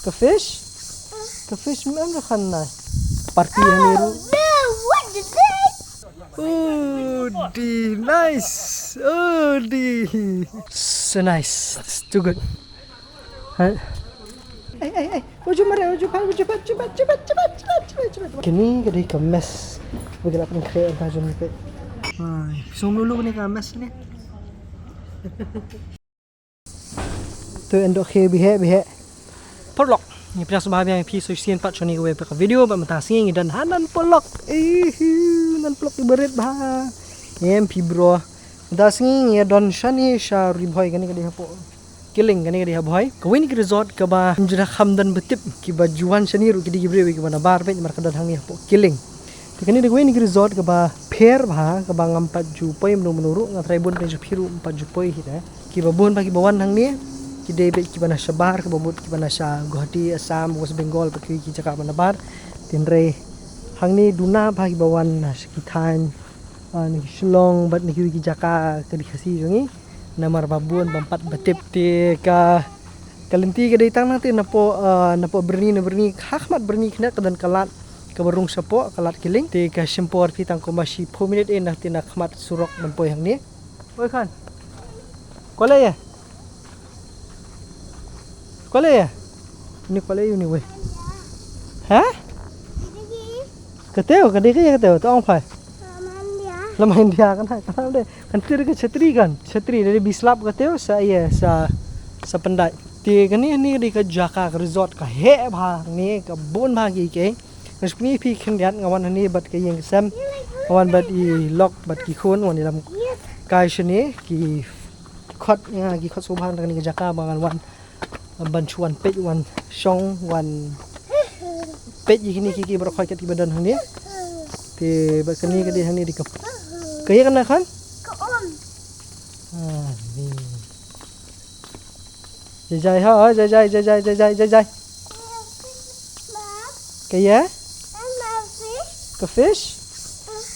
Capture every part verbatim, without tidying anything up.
Ka fish? Ka fish mem da khan nai. Party hani ru. Oh, di nice. Oh, di. So nice. It's too good. Hai. Ai, ai, ai. Uju mare, uju pat, uju pat, uju pat, uju pat, uju pat, uju pat, uju pat. Kini ka dei ka mess. Bagi la pun kre ba jom ni pe. Ai, sum lulu ni ka mess ni. Tu endok he bihe bihe. Paralok. Ngi pdiang sngewbha biang ïa phi shisien pat shane kawei pat ka video bad mynta sngi ngi don ha Nan Polok. Ih, Nan Polok i barit bha. Em phi bro. Mynta sngi ngi don shane sha Ri Bhoi, kane ka dei hapoh Killing, kane ka dei ha Bhoi. Kawei na ki resort kaba ym ju da kham don ba tip, kiba ju wan shane ruh ki dei ki briew kiba nabar beit namar ka don hangne hapoh Killing. Te kane dei kawei na ki resort kaba pher bha, kaba ngam pat ju poi mynno mynno ruh, nga tharai bun na jong phi ruh ym pat ju poi hi te. Kiba bun bha kiba wan hangne ki dei beit kiba na shabar, kiba bud kiba na sha Guwahati, Assam, West Bengal, bad kiwei ki jaka ba nabar. Hynrei hangne duna bha kiba wan na sha ki thaiñ, ah, na ki Shillong bad na kiwei ki jaka ka dei Khasi jong ngi. Namar ba bun bym pat ba tip te ka, ka lynti ka dei tang na te napoh, ah, napoh Byrni, na Byrni, ha khmat Byrni kane ka don ka lad kaba rung shapoh, ka lad Killing. Te ka shim por phi tang kumba shiphew minit eh na te na khmat surok ban poi hangne. Oi khan. Kwah leh ïa? Kwah leh ïa? Ni kwah leh ïa ni wei. Ha? Ka teo, ka dei ka ïa ka teo, to ong phai. Lama India kan hai, kan hai de. Kan tir ka chhatri kan. Chhatri dari bislap ka teo sa ïa sa sa pyndait. Te kane ni ka dei ka jaka ka resort ka heh bha ni ka bun bha ki ke. Nga sngewbha phi khyndiat nga wan hangne bad ka ïing ka sem. Nga wan bad i lok bad ki khun wan ïalam kai shane ki khot, ïa, ki khot sngewbha na kane ka jaka ba ngan wan ban shu wan peit wan shong wan peit ïa kine ki, ki baroh khoit kat kiba don hangne. Te bad kane ka dei hangne dei ka, ka ïa kana khan? Ka om. Ah, ni. Jai jai ha, jai jai, jai jai, jai jai, jai jai. Ka ïa? Ka fish?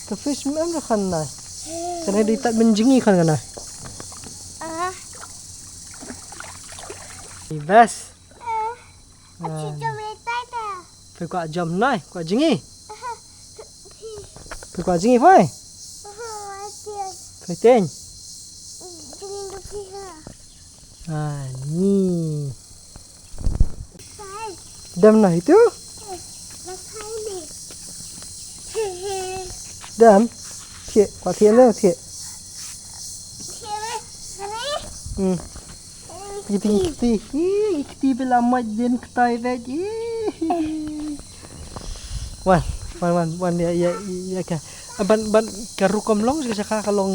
Ka fish mem da khan nai. Kane dei tat mynjngi khan kane. Bas. Phi kwah jam nai, kwah jngi. Phi kwah jngi phai. Phai teng. Ani. Dam na itu. Dam. Thiek, kwah thiek na thiek. Hmm. Kiti kiti. Ih, kiti bela mai den ketai dek. Ih. Wan, wan, wan, wan, ïa, ïa, ïa, ïa, ka. Ban, ban, ka rukom long, ka jaka ka long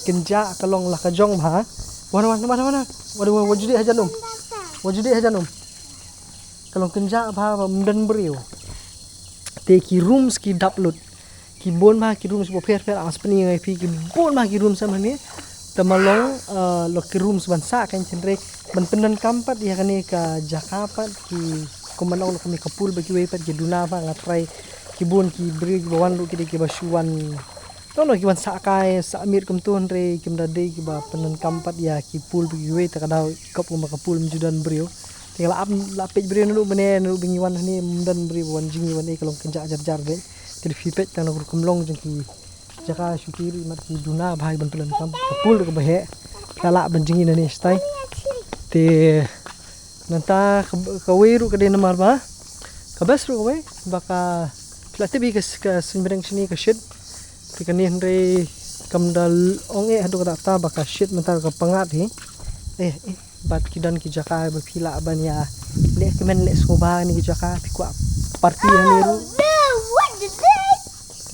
kynjah, ka long la ka jong bha. Wan, wan, wan, wan, wan. Waduh, waduh, waduh, judi hajan um. Waduh, judi hajan um. Ka long kynjah bha, bha, ym don briew. Te ki rooms ki dap lut. Ki bun bha ki rooms ba pher pher, as pynïeng ïa phi ki bun bha ki rooms, am, hangne. Te ma long, eh, long ki rooms ban sah kan, hynrei ban pyndonkam pat ïa kane ka jaka pat ki, kumba ong, long kane ka pool ba kiwei pat ki duna bha, nga tharai ki bun ki briew kiba wan ruh ki dei kiba shu wan. Tono ki wan sah kai, sah miet kumto, hynrei kim da dei kiba pyndonkam pat ïa ki pool ba kiwei, te ka dei kop kumba ka pool ym ju don briew. Te la ap la peit briew naduh mynne, naduh ba ngi wan hangne ym don briew ba wan jngi wan ei, ka long kynjah jar jar beit. Te phi peit tang na ka rukom long jong ki jaka shuki ruh mat ki duna bha ban pyndonkam. Ka pool ruh kaba heh. Phi lah ban jngi nangne shatai. Te nangta ka, kawei ruh ka dei namar ba ka best ruh kawei ba ka, phi lah tip ïa ka, ka suiñ bneng shane ka shit. Te kane hynrei kam da ong eh haduh katta ba ka shit mynta ka pyngngad hi. Eh, eh. Bad ki don ki jaka ba phi lah ban ïa leh kmen leh sngewbha kine ki jaka, phi kwah party hangne ruh.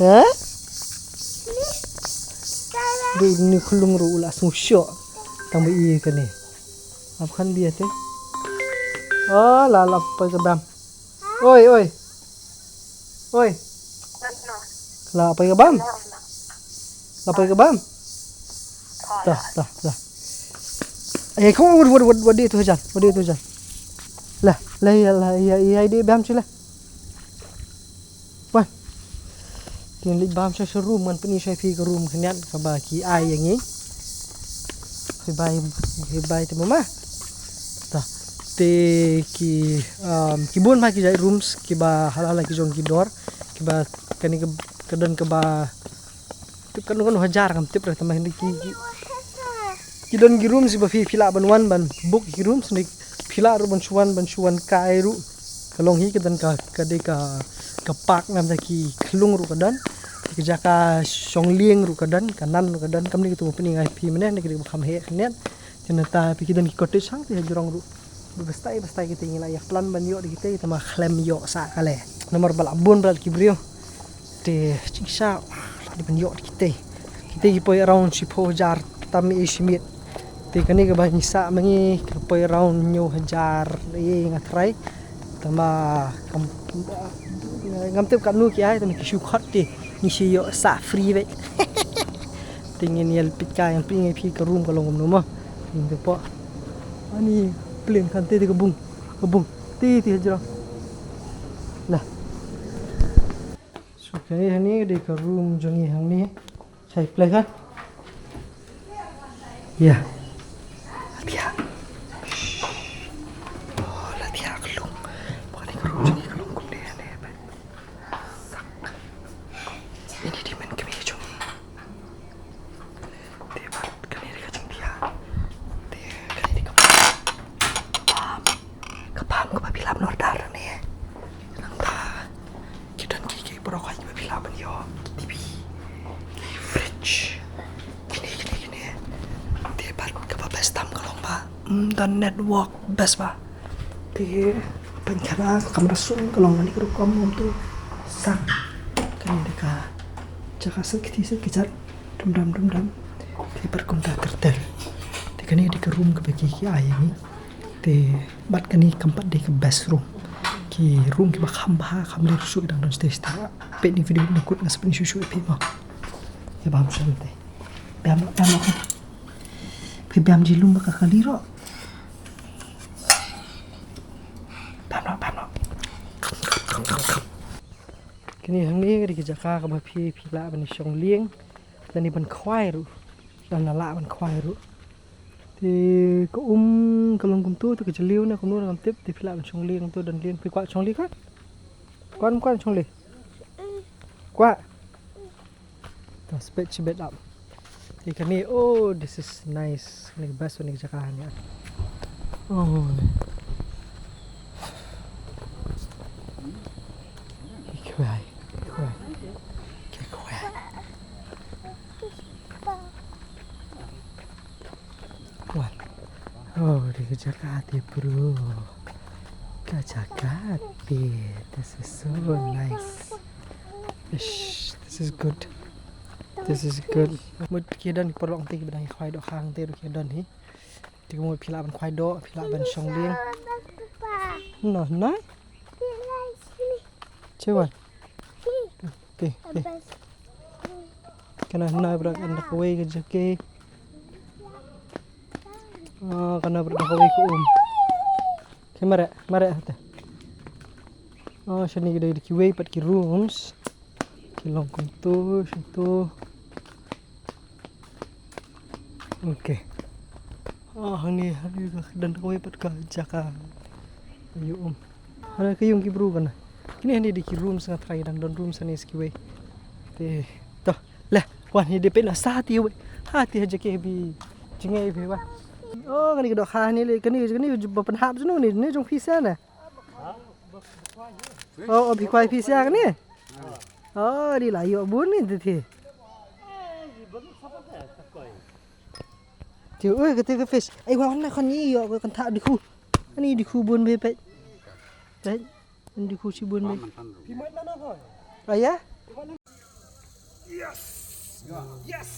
Ha? Ruh une u khyllung ruh u la sngewshoh tang ba ïa kane. Ap khan bia te. Oh, la la poi ka bam. Oi, oi. Oi. La poi ka bam. La poi ka bam. Ta, ta, ta. Eh, come on, what, what, what do you do, Jan? What do you do, Jan? La, la, ya, la, ya, ya, di bam shu la. Wan. Kin leit bam sha, sha room, ngan pyni sha phi ka room khyndiat kaba ki ai ïa ngi. Hi bai, hi bai te mama. Ta. Te ki, um, ki bun bha ki jait rooms kiba hala hala ki jong ki dor, kiba kane ka, ka don kaba tip katno katno hajar ngam tip re, tangba kine ki, ki, ki don ki rooms ba phi, phi lah ban wan ban book ki rooms, ne phi lah ruh ban shu wan, ban shu wan kai ruh. Ka long hi ka don ka, ka dei ka, ka park, namar ki khlung ruh ka don, ka jaka shong lieng ruh ka don, ka nan ruh ka don. Kamne kito ba pyni nga ïa phi mynne, ne ka dei ba kham heh khyndiat. Te nangta phi, ki don ki cottage hangtei hajrong ruh. Ba stai ba stai kitei ngi la ïa plan ban ïoh da kitei, tangba khlem ïoh sah kane. Namar ba la bun bha ki briew. Te jingshisha la dei ban ïoh da kitei. Kitei ki poi around shiphew hajar tam ei shi miet. Te kane kaba ngi sah ma ngi ka poi around hynñiew hajar ei nga tharai. Tangba kam, ngam tip katno ki ai, tangba ki shu khot te ngi shu ïoh sah free beit. Te ngin ïa peit, ka ïa peit ïa phi ka room ka long kumno mo. Ngin te pok. Ani plane kan te, te ka bung, ka bung. Te te hajrong. Lah. So kane hangne ka dei ka room jong ngi hangne. Shai play kan? Ïa. Latia. Oh, latia ka long. Ba kane ka room jong ngi ka long kumne hangne. Sak. Ini dei mynta kane ka jong ngi. Te bad kane dei ka jingthiah. Te kane dei ka bam. Ka bam kaba phi lah ban order ne. Nangta ki don ki, ki baroh kawei kiba phi lah ban ïoh. Ki T V. Ki fridge. Kine, kine, kine. Te bad kaba best tam ka long ba, mm, don network best ba. Te pynkhana ka kamra sum ka long kane ka rukom kumto. Sang. Kane dei ka jaka sait kti sait kjat. Dum dam, dum dam. Te bad kumta ter ter. Te kane dei ka room kaba ki, ki ai ïa ngi. Te bad kane kam pat dei ka best room. Ki room kiba kham bha, kham lir shuh ki dang don shatei shatei. Peit ïa ki video na kut, nga sa pyni shuh shuh ïa phi mo. Ïa bam shuh te. Bam, bam. Phi bam jingïalum ba ka kali ruh. Bam noh, bam noh. Kane hangne ka dei ka jaka kaba phi, phi lah ban shong lieng lane ban khwai ruh. Lane lah ban khwai ruh. Te ka um ka long kumto, te ka jylliew ne kumno ngam tip, te phi lah ban shong lieng kumto, don lieng. Phi kwah shong lieng kwah? Kwah, kwah shong lieng? Kwah? To, spet shibit ap. Te kane, oh, this is nice. Kane ka best one ka jaka kane. Oh. Ki khwai, ki khwai. Ki khwai. Wan. Oh, dei ka jaka te bro. Ka jaka te. This is so nice. Ish, this is good. This is good. Mut ki don ki paralok te kiba dang khwai doh khang te ruh ki don hi. Te ka mut phi lah ban khwai doh, phi lah ban shong lieng. No, no. Che wan. Te, te. Kane hynne bad kane kawei ka jaka. Ah, kane bad kawei ka um. Te mareh, mareh hate. Ah, shane ki dei kiwei pat ki rooms. Ki long kumto, shito. Okay. Ah, hangne, hangne ka don kawei pat ka jaka. Ïa um. Hangne ka ïung ki bru kane. Kine hangne dei ki rooms, nga tharai dang don rooms hangne sa kiwei. Te, to. Leh, wan hangne dei peit noh sa te wei. Ha te ha jaka bi jngai bi wan. Oh, kane ka dohkha hangne leh, kane, kane ba pynhap shuh ne, ne jong phi sa ne. Oh, oh, phi kwai phi sa kane. Oh, dei la ïoh bun ne te te. Te, oi, kata ka fish. Ai, wa, na kan ni ïoh, kan tha dikhu. Ani dikhu bun be peit. Peit. Ani dikhu shi bun be. Ah, ya? Yes. Yes.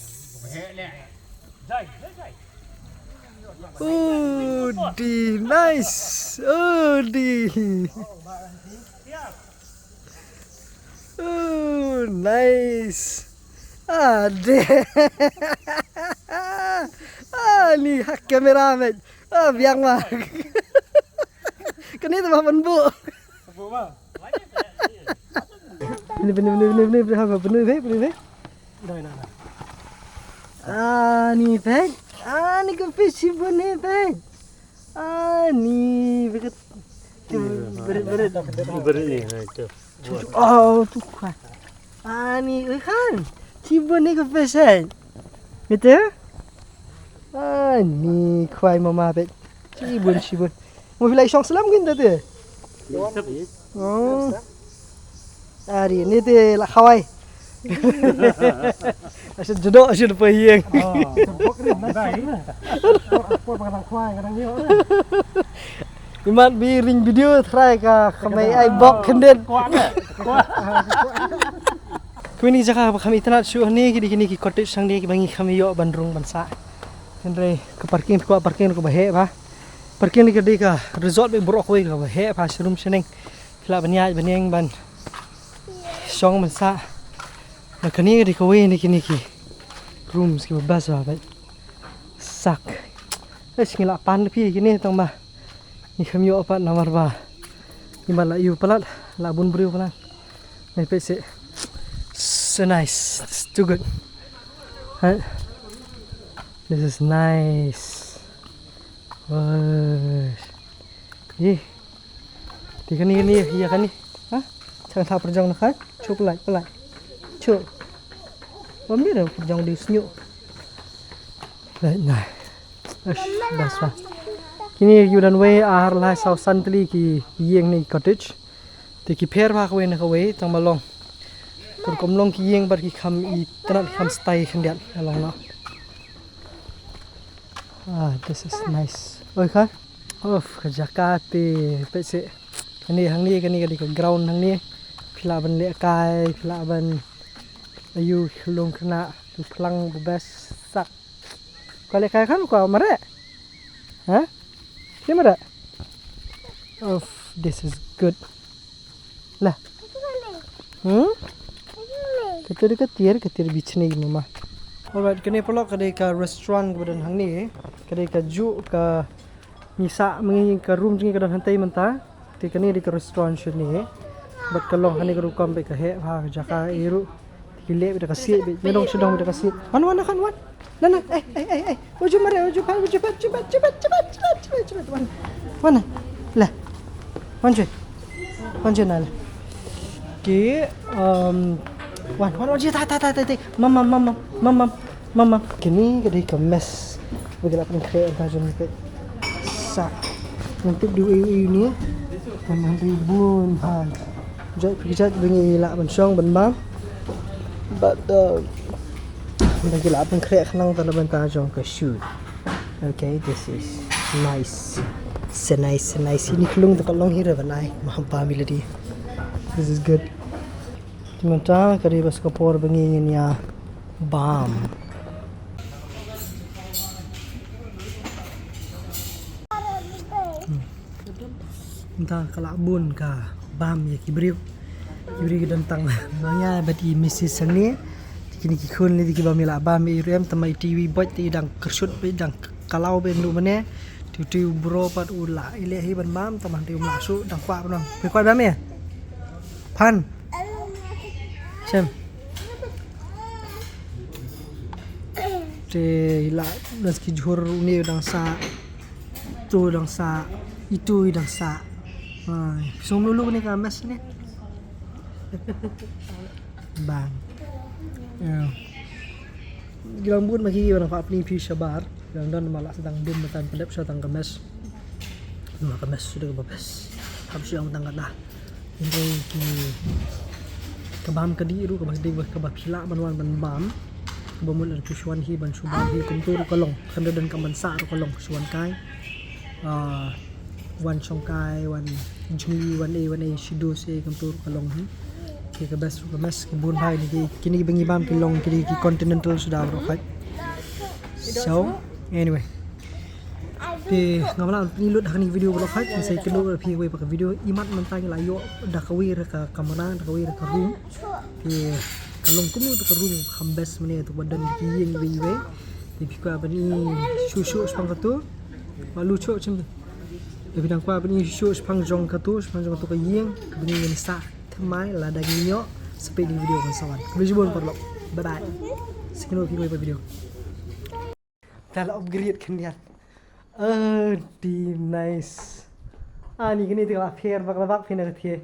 Oh, di nice. Oh, di. Oh, nice. Ade. Ah, ni hak kamera, mate. Ah, biang ma. Kane tu ma ban bu. Bini, bini, bini, bini, bini, bini, ha, bini, bini, bini, bini. Dai, dai, dai. Ah, ni peit. Ah, ni ka fish bun ni peit. Ani, bigat. Berit, berit. Berit ni, ha, tu. Oh, tu khwai. Ani, oi kan. Tiba ni ka pesen. Gitu? Ani, khwai mama bet. Shibun, shibun. Mo phi la i shong slem kin ta te? Oh. Ari, ni te la khawai. Asal jodoh asal pa hiang. Imat bi ring video try ka khamai ai bok khyndiat. Kini jaka ba kham itynnad shuh ne ki di kini ki cottage sang ne ki ba ngi kham ïoh ban rung ban sah. Hynrei ka parking, ka parking ka ba heh ba. Parking ni ka dei ka resort ba baroh kawei ka ba heh ba, shrum shaneng. Phi lah ban ïaid ban ïeng ban shong ban sah. Na kane ka dei kawei na kine ki rooms ki ba best ba, ba sak. Eh, ngi lah pan phi kine tang ba ngi kham ïoh pat namar ba ngi ba lah ïoh palat, lah bun briew palat. Nai peit seh. So nice. It's too good. Huh? This is nice. Wah. Ih. Ti kani kani ya kani. Ha? Chang tha perjong na kha. Chu pelai pelai. Chu. Bam dia perjong di snyu. Lai nai. Ash, bas lah. Kini yu dan wei ar lai saw san tylli ki ïing ni cottage. Te ki pher ba kawei na kawei tang ba long. Kur kom long ki ïing bar ki kham itynnad kham style khyndiat along na. Ah, this is nice. Oi kha. Of, ka jaka te peit seh. Kane hangne, kane ka dei ka ground hangne. Phi lah ban leh kai, phi lah ban ayu khlung khynnah, tu phlang ba best sak. Ka leh kai khan ka mareh. Ha? Ki mareh. Of, this is good. Lah. Hmm? Ka tiar, ka tiar, ka tiar bichni mama. Alright, kane paralok ka dei ka restaurant ka ba don hangne. Ka dei ka juh ka ngi sah ma ngi, ka room jong ngi ka don hangtai mynta. Te kane dei ka restaurant shane. Bad ka long hangne ka rukom ba ka heh ba ka jaka ei ruh. Ki leh beit da ka siej beit. Ngi dang shu dang beit da ka siej. Wan, wan, wan, wan. Na, na, eh, eh, eh, eh. Uju mare, uju pat, uju pat, uju pat, uju pat, uju pat, uju pat, uju pat, uju pat. Wan. Wan na. Leh. Wan cuy. Wan cuy na leh. Ki, um, wan, wan, wan cuy, tai, tai, tai, tai, tai. Mam, mam, mam, mam, mam, mam, mam, mam. Kine ka dei ka mess. Ba ki la pynkhreh hangta jong ngi peit. Sah. Ngam tip dei uei uei ni. Ngam tip bun bha. Jait phi jait ba ngi lah ban shong ban bam. But, uh, ba ki la pynkhreh khnang tang na bynta jong ka shoot. Okay, this is nice. So nice, so nice. Ini khlung te ka long hi re ban ai. Maham pa mi lady. This is good. Te mynta ka dei ba sa ka por ba ngi ngin ïa bam. Hmm. Mynta ka la bun ka bam ïa ki briew. Ki briew ki don tang ma nga bad i missis hangne. Te kine ki khun lei ki bam ïa la bam ïa i ruh em, tang ma i T V bot te i dang kyrshut bad i dang kalaw bad i mane. Te u bro pat u la i leh hi ban bam, tang ma te u la shu dang kwah ban bam. Kwah bam ïa? Phan. Shem. Te i la nas ki jhur une dang sah. Tu dang sah. Itu i dang sah. Ai, sum lulu ni ka mess ni. Bang. Ya. Ki dang bun ma ki ba dang kwah pyni phi shabar. Ki dang don ma la sa dang dum ma tang pyndep sha tang ka mess. Nangta ka mess suda ka ba best. Hap shu ïa tang kata. Hynrei ki ka bam ka dih ruh ka ba dih ka ba phi lah ban wan ban bam. Ka ba mut lada phi shu wan hi ban shu bam hi kumtu ruh ka long. Khamtam don kam ban sah ruh ka long shu wan kai. Ah, wan shong kai, wan jngi, wan ei, wan ei, shidu se kumtu ruh ka long hi. Ki ka best ruh ka mess ki bun bha ni ki, kini ki ba ngi bam ki long ki dei ki continental suda ruh khat. So, anyway. Te ngam lah pyni lut ha kane ka video ba la peit, ngi sa ïakynduh ïa phi wei pat ka video. Imat mynta ngi la ïoh da kawei re ka kamra, da kawei re ka room. Te ka long kumno tu ka room kham best mane tu ba don ki ïing iwei iwei. Te phi kwah ban i shuh shuh shaphang katu. Ba lu shuh shim. Te phi dang kwah ban i shuh shuh shaphang jong katu, shaphang jong katu ka ïing. Ka ban i ngin sa thymmai lada ngi ïoh. Sa peit ïa ka video kan sa wan. Khublei shibun paralok. Bye bye. Sa ïakynduh ïa phi wei pat video. Te la upgrade khyndiat. Adi nice. Ani kini ti la pher bak la bak phin ka thie.